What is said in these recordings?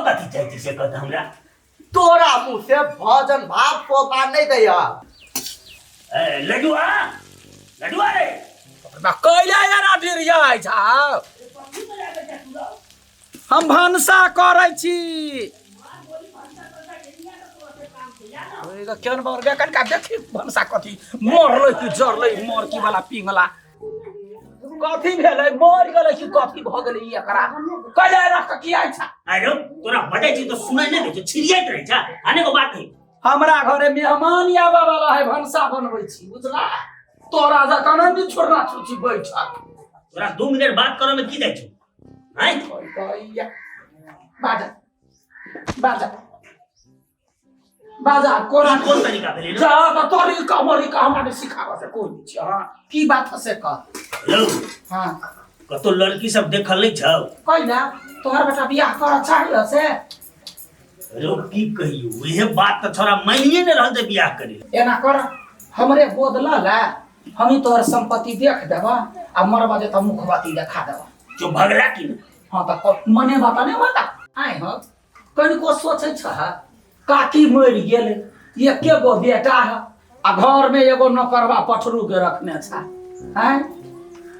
कथी चाहै छी से कह तऽ हमरा। तोरा मुँह से भजन भाव शोभा नहि दैया। ए, लडुआ लडुआ रे। कैला यार डिरिया छा, हम भनसा करै छी। केहन बर गे, कनिका देखी भनसा कथी मरलै कि जरलै, मरकी वाला पिंगला कथी भेलै, मर गेलै कि कथी भऽ गेलै ई एकरा? कैला रख के किया छा? आइ रौ, तोरा बजै छी तऽ सुनै नहि दै छौ, छिड़ियाइत रहै छ। अनेको बात है। हमरा घरे मेहमान आबऽ वाला है, भनसा बनबै छी बुझला? तोरा जकाँ नहि छोड़ना छुची बैठक। तोरा 2 मिनट बात करऽ में की जाइ छौ? आँय? बाजा बाजा बाजा कोना ई कोन तरीका भेलै जा तऽ तरीका मरीका हमरा नहि सिखाबऽ से कोइ नहि छै। हाँ, की बात है से कह। यौ। हाँ। कतौ लड़की सब देखल नहि छौ? कैला, तोहर बेटा बियाह करऽ चाही से? रौ की कहियौ, इहे बात तऽ छोरा मानिए नहि रहल छै बियाह करे। एना कर, हमरे गोद लऽ ले, हम ही तोहर संपत्ति देख देबह आ मरबा जे तऽ मुखबाती देखा देबह। जो भगला की ने? हाँ तऽ मने बात नहि होता। आइ हो कनिको सोचै छह, काकी मरि गेल, एके गो बेटा है आ घर में एगो नौकरवा पठरू के रखने छा। आँय,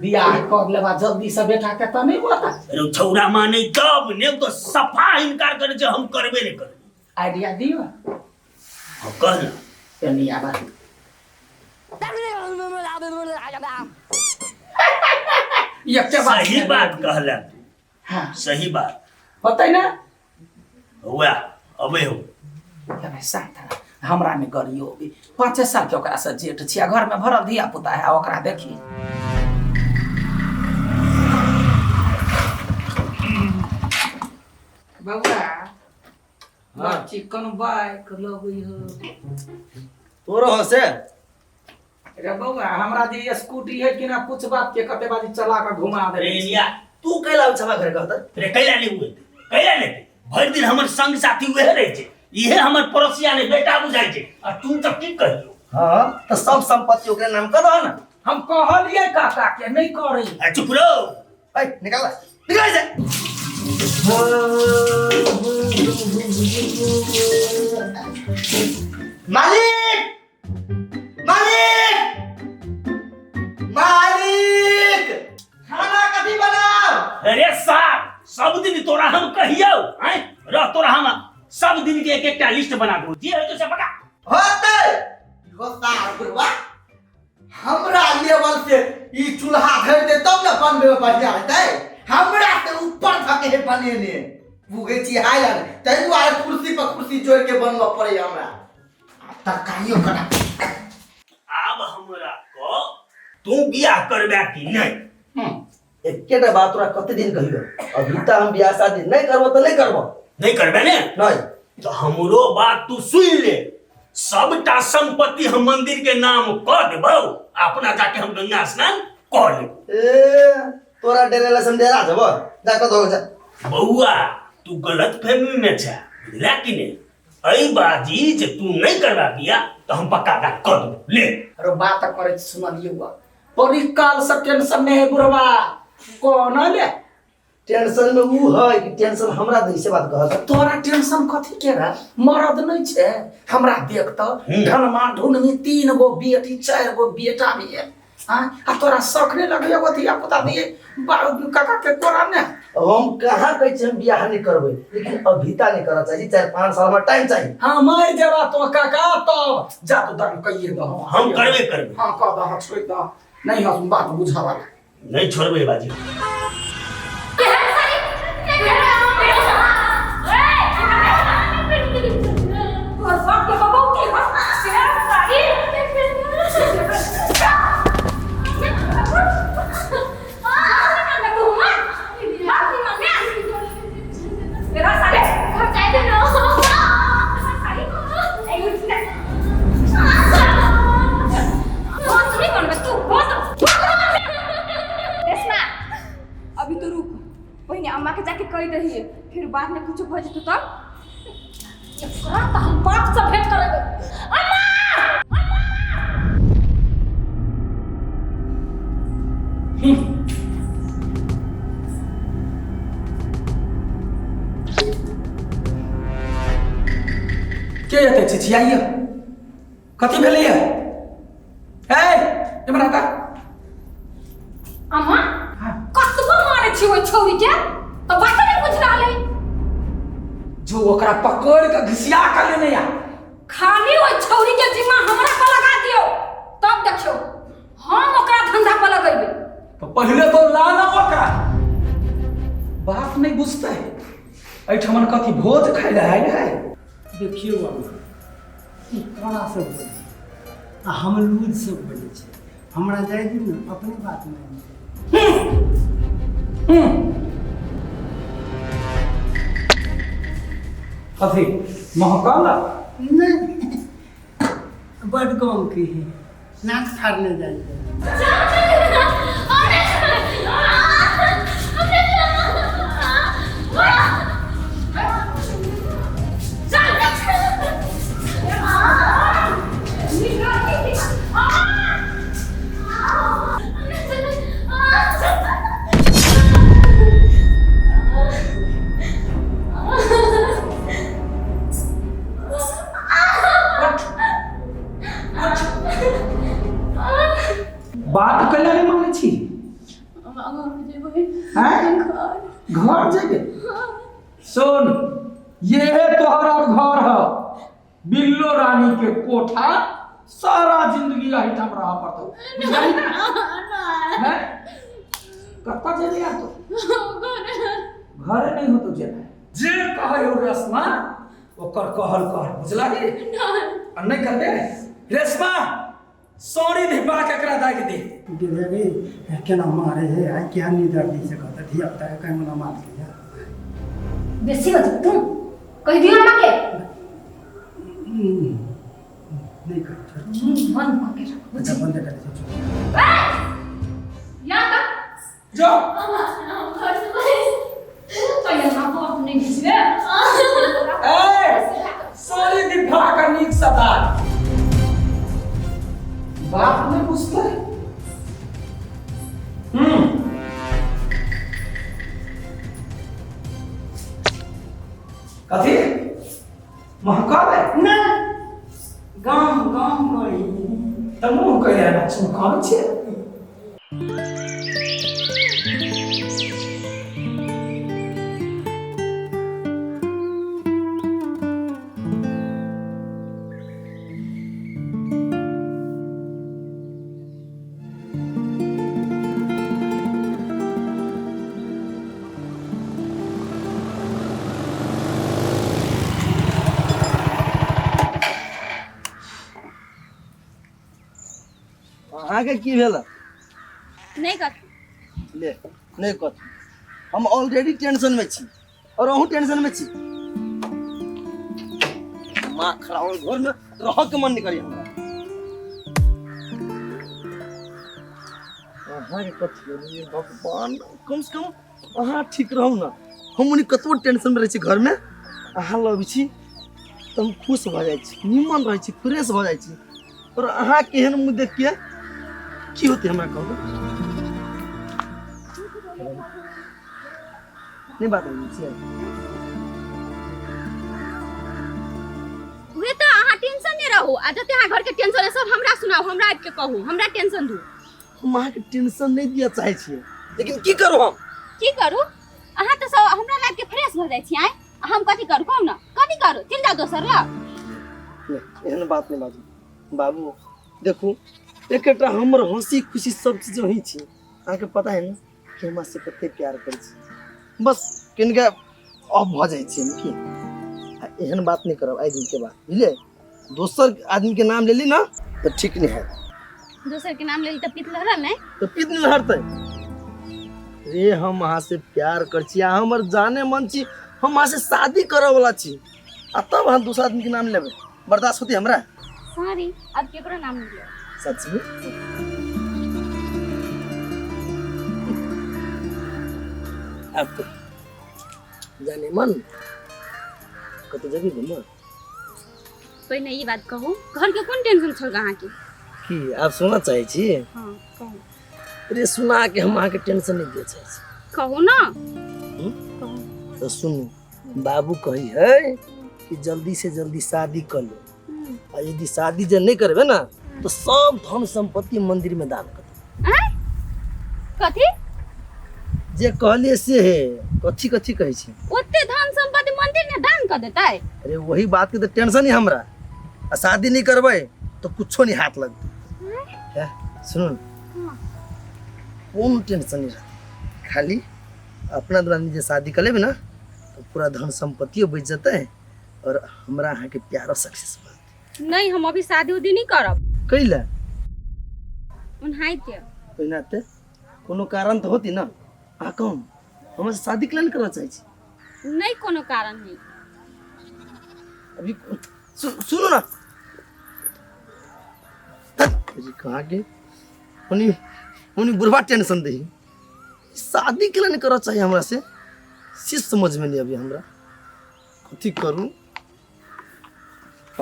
बियाह कर लेबा जल्दी से बेटा के तऽ नहि होता? अरे छौड़ा माने तब ने, तो सफा इनकार करे छै, हम करबे नहि करबै। आइडिया दियो। हाँ, कह ना। कनी आबा। एके बात। सही बात कहला तू। हाँ। सही बात। होतै ने? वएह अबै हो। अबे शांत रह, हमरा नहि गरियो। 5 साल के ओकरा से जेठ छी आ घर में भरल धिया पुता है, ओकरा देखी। बबुआ। हाँ। चिकन बाइक लगै हो। तोरो हो से? रे बौआ, हमरा जे स्कूटी है कि ना पूछ बाप के, कते बाजी चला के घुमा दे। रे निया। तू कैला आबै छमा घर कहत? रे कैला नहीं हुए, कैला नहीं, भरि दिन हमर संग साथी उहे रहै छै, इहे हमर पड़ोसिया ने बेटा बुझाइ छै आ तू तऽ की कहियो। हाँ तऽ सब संपत्ति ओकरे नाम कऽ दह ना। हम कहलियै काका के नहीं करै। आ चुप रहो। ऐ निकाल निकाल से। मालिक मालिक मालिक, खाना कथी बनाओ? अरे साहब, सब दिन तोरा हम कहियौ आँय रह, तोरा हम सब दिन के एक एकटा लिस्ट बना दू, जे हेतौ से पका। होतै हो सार बुढ़वा, हमरा लेवल से ई चूल्हा धरि दे तब ने बनबे में बढ़िया हेतै। हमरा से ऊपर धके हे बनेने पुगे छी हाय, ताहि दुआरे कुर्सी पर कुर्सी जोड़ के बनबऽ पड़ै हमरा तरकारियो कटा। आब हमरा कह, तू बियाह करबे कि नहि? एकेटा बात तोरा कते दिन कहियो, अभी तक हम बियाह शादी नहीं करबो तो नहीं करबो। नहीं करबे ने? नहीं। तो हमरो बात तू सुन ले, सबटा संपत्ति हम मंदिर के नाम कह देबौ, अपना जाके हम गंगा स्नान कऽ लेब। ए तोरा डेरेला से हम डेरा जबो, जा कऽ दो जा। बौआ, तू गलत फहमी में छे, बुझला कि नहीं? एहि बाजी जे तू नहीं करबा बियाह तो हम पक्का दान कऽ देबौ ले। अरे बात करै सुनलियौ बड़ी काल से टेंशन में है बुढ़वा, कौन ले? टेंशन में ऊ है कि टेंशन हमरा दै से बात कहत? तोरा टेंशन कथी के रे? मरद नहीं छे? हमरा देख त, धनमा ढुनमी, 3 गो बेटी 4 गो बेटा भी है। हाँ, आ तोरा शौक नहीं लगे एगो धिया पुता दिए काका के कोरा ने? हम कहाँ कहै छी हम बियाह नहीं करबै, लेकिन अभी ता नहीं करऽ चाही, 4-5 साल में टाइम चाही। हाँ, मर जेबा तो काका तब जा तू दान कहिए दहो। हम करबे करबै। हाँ कह दहो, छोड़ दहो, नहीं हम बात बुझा वाला नहीं छोड़बै बाजी। रेशमा, अभी तो रुक, पहिने अम्मा के जाके कह दही, फिर बाद में कुछ भऽ जेतौ तब एकरा तऽ हम बाप से भेंट करेबै। अम्मा, अम्मा! के एते चिचियाइए कथी भेलैए ए एमहर आता। अम्मा कतबो मारै छी ओहि छौरी के तऽ बात नहि बुझि रहल है। जो ओकरा पकड़ के घिसिया के लेने आ। खाली ओहि छौरी के जिम्मा हमरा पर लगा दियौ तब देखियौ हम ओकरा धंधा पर लगेबै। तो पहले तो लाना ओकरा। बात नहीं बुझते एहिठमन कथी भोज खाइ लए आयल है। देखियौ बाबू, ई कड़ा से बोलै छै आ हम लूज से बोलै छै। हमरा जाय दियौ ने, अपने बात मानि लेब। कथी महकल? नहीं, बड गाँव के है, नाक फाड़ने जाइ है। बात कैला नहीं मानै छी? हैं? घर जेबै? सुन, ये तोहर अब घर है, बिल्लो रानी के कोठा, सारा जिंदगी एहिठाम रह पड़तौ, बुझलही ना? हैं? कतऽ जेबै यार तू? घरे नहीं होतौ जेनाइ। जे कहै हो रेशमा ओकर कहल कर, बुझलही? आ नहि करबे रेशमा सॉरी धिपा के एकरा दागि दे। गे केना मारे हे आ क्या नहीं दर्दी से कहता धिया पुता के कहीं मना मार के। बेसी बज तू कह दियो अम्मा के। नहीं कर, मुंह बंद करके रख। अच्छा बंद कर दे। या का जो तो ये ना तो अपने घिचबे। ए सॉरी धिपा का नीक सदा बात नहीं बुझते। कथी महकल है? ना गाम गाम करी त मुँह कैला ना चमकाबै छै। अहाँके की भेल? नहीं कथी। ले नहीं कथी, हम ऑलरेडी टेंशन में छी और अहूँ टेंशन में छी। माँ खराब घर में रह के मन नहीं करी हमरा। अहाँके कथी भेल? भगवान, कम से कम अहाँ ठीक रहू ना। हम ओनी कतबो टेंशन में रहै छी घर में, अहाँ लग छी तऽ हम खुश भऽ जाइ छी, निमन रहै छी, फ्रेश भऽ जाइ छी। और अहाँ केहन मुँह देख के की होतै हमरा कहू? नहीं बात होइ छै। उहे तऽ अहाँ टेंशन नहि रहू आ जते अहाँ घर के टेंशन है सब हमरा सुनाउ, हमरा आबि के कहू, हमरा टेंशन दू। हम अहाँके टेंशन नहीं दिया चाहै छियै, लेकिन की करू हम? की करू? अहाँ तऽ सब हमरा लाइफ के फ्रेश भऽ जाइ छी। आँय हम कथी करू कहू ना, कथी करू? चलि जाउ दोसर लग। नहीं, एहन बात नहीं बाजू बाबू। देखू एकटा हमर हंसी खुशी सब चीज वही छी। अहाँके पता है ना कि हमरा से कते प्यार करै छी, बस कनिका ऑफ भऽ जाइ छी हम की। आ एहन बात नहीं करब आइ दिन के बाद, बुझलियै? दोसर आदमी के नाम लेली ना तऽ ठीक नहीं हैत। दोसर के नाम लेली तऽ पीत लहरल नहीं? तऽ पीत नहीं लहरतै रे। हम अहाँ से प्यार कर छी, अहाँ हमर जाने मन छी, हम अहाँ से शादी करऽ वाला छी, आ तब अहाँ दोसर आदमी के नाम लेबै, बर्दाश्त होतै हमरा? सॉरी, अब केकरो नाम नहीं लेब। सच में? अब तो जाने मन कतौ जेबी घूमऽ? पहिने ई बात कहू, घर के कोन टेंशन छल अहाँके? की आब सुनऽ चाहै छी? हाँ कहू। रे सुना के हम अहाँके टेंशन नहीं दिअ चाहै छी। कहू ना। तऽ सुनू, बाबू कही है कि जल्दी से जल्दी शादी कर ले। आ यदि शादी जे नहीं करबे ना तो सब धन संपत्ति मंदिर में दान कर देबै। आँय? कथी? जे कहलिए से है। कथी कथी कहै छी? ओते धन संपत्ति मंदिर में दान कर देतै? अरे वही बात के तो टेंशन ही हमरा। आ शादी नहीं करबै तो कुछो नहीं हाथ लगतै। है सुनू ने, कोनो टेंशन नहीं रहतै, खाली अपना दुरानी जे शादी कर लेबै ना तो पूरा धन संपत्तियो बचि जेतै और हमरा अहाँके प्यारो सक्सेस भऽ जेतै। नहीं, हम अभी शादी उदी नहीं करब। कैला? ओनाहिते। ओनाहिते कोनो कारण तऽ होती ना। अहाँ कहू, हमरा से शादी केला नहि करऽ चाहै छी? नहीं, कोनो कारण नहीं। अभी सुनू ना, अरे कहाँ के उन्हीं उन्हीं बुढ़वा टेंशन दही, शादी केला नहीं करऽ चाही हमरा से, से समझ में नहीं अभी हमरा कथी करू।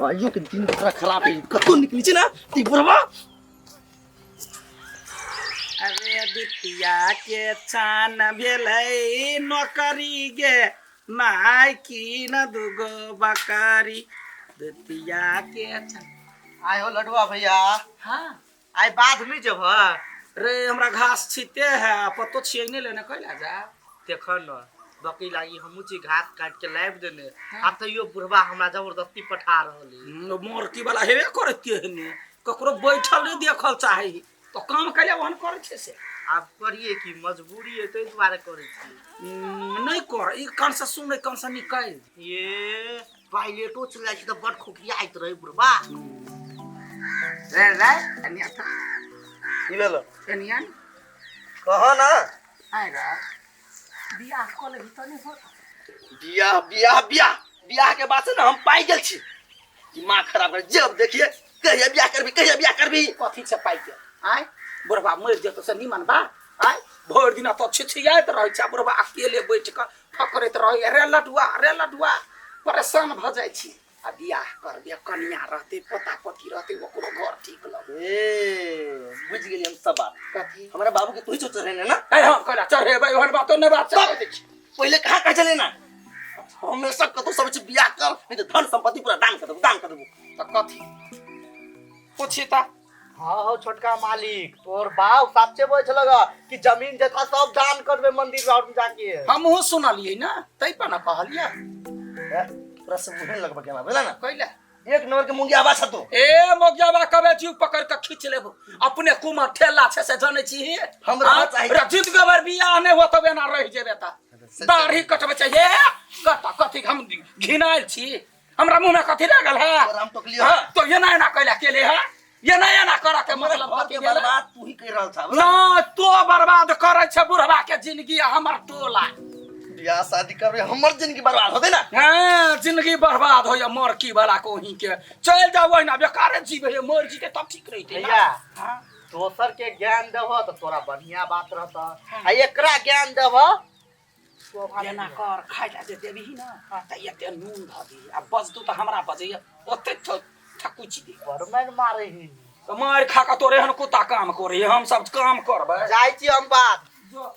आइयो के दिन बड़ा खराब है, कतौ निकली छी ना त ई बुढ़वा। अरे दुतिया के चान भेलै नौकरी गे माय की न दुगो बकरी, दुतिया के चान। आय हो लडुआ भैया। हाँ। आइ बाध नहीं जेब? रे हमरा घास छीते है, पतो छियै नहि लेने कैला जा। देख न बकी लागी हमहूँ छी घास काट के लाबि देने, आ तैयो बुढ़वा हमरा जबरदस्ती पठा रहल है। मोरकी वाला हेबे करते हने, ककरो बैठल नहीं देखल चाही, तो काम कैला ओहन करै छै से। आब करिए की, मजबूरी है ताहि दुआरे करै छी। नहीं कर, ई कान से सुन, कान से निकाल। ये पायलटो चल जाइ छै तऽ बड खोखियाइत रहे बुढ़वा। रे रे एनिया था। की भेलो? एनिया। कह ना। आय रे बियाह कऽ लेबही तऽ नहि होत? बियाह बियाह बियाह बियाह के बाद से ना हम पाइ गेल छी, दिमाग खराब कर जब देखिए कहिया बियाह करबी, कहिया बियाह करबी। कथी से पाइ गेल? आय बुढ़वा मरि जेतौ से निमन बा? आय भरि दिना तऽ छिछियाइत रहै छै बुढ़वा, अकेले बैठ कऽ फकरैत रहै, रे लडुआ रे लडुआ, परेशान भऽ जाइ छी। आ बियाह करबे, कनिया रहतै, पोता पोती रहतै, ओकरो घर ठीक लगतै। ए बुझि गेलियै हम सब बात। कथी? हमरा बाबू के तू ही चढ़ेने ना? ए हम कहला चढ़ेबै, ओहन बातो नहि बात छै। पहिले कहाँ कहै छलै ना, हमेशा कतौ सब छै बियाह कर, नहीं तऽ धन संपत्ति पूरा दान कर देबो, दान कर देबो। तऽ कथी पूछी तऽ? हाँ हो छोटका मालिक, तोर बाप साचे बोल छलग कि जमीन जथा सब दान करबे मंदिर राउत में जाके। हमहूँ सुनलियै ना, तै पर ना कहलियै। तोरा सब मुहे लगबा के बुझला ना? कैला? एक नंबर के मुंगी आवाज छतो। ए मोगियाबा कबे जीव पकड़ के खींच लेबो, अपने कुमार ठेला छै से जानै छी। हमरा हाँ? चाही। रे जिंदगी भर बियाह नहि होत तबे ना रहि जेबे त दाढ़ी कटबै छै। हे कत कथी हम घिनायल छी, हमरा मुंह में कथी लागल है? तोरा हम टोकलियो। हाँ, तो एना एना कैला केले है, एना एना करऽ के मतलब घर कथी के भेलै? बर्बाद तू ही कर रहल छा। ना तो बर्बाद करै छै बुढ़वा के जिंदगी आ हमर टोला। बियाह शादी करबे हमर जिंदगी बर्बाद होते ना। हाँ, जिंदगी बर्बाद होइया मरकी वाला कोही के, चलि जाओ ओहिना बेकारे जीवे है, मर जीते तब ठीक रहिते ना। भैया हाँ। दोसर के ज्ञान देबह तऽ तोरा बढ़िया बात रहत, आ एकरा ज्ञान देबह एना कर, खाइ लए जे देबही ना तऽ एते नून धऽ दही, आ बजतौ तऽ हमरा बजैया ओते थकुचि दे। बरमैन मारे ही तऽ मारि खा कऽ तोरे एहन कुत्ता काम करै, हम सब काम करबै। जाइ छी हम बात। जो।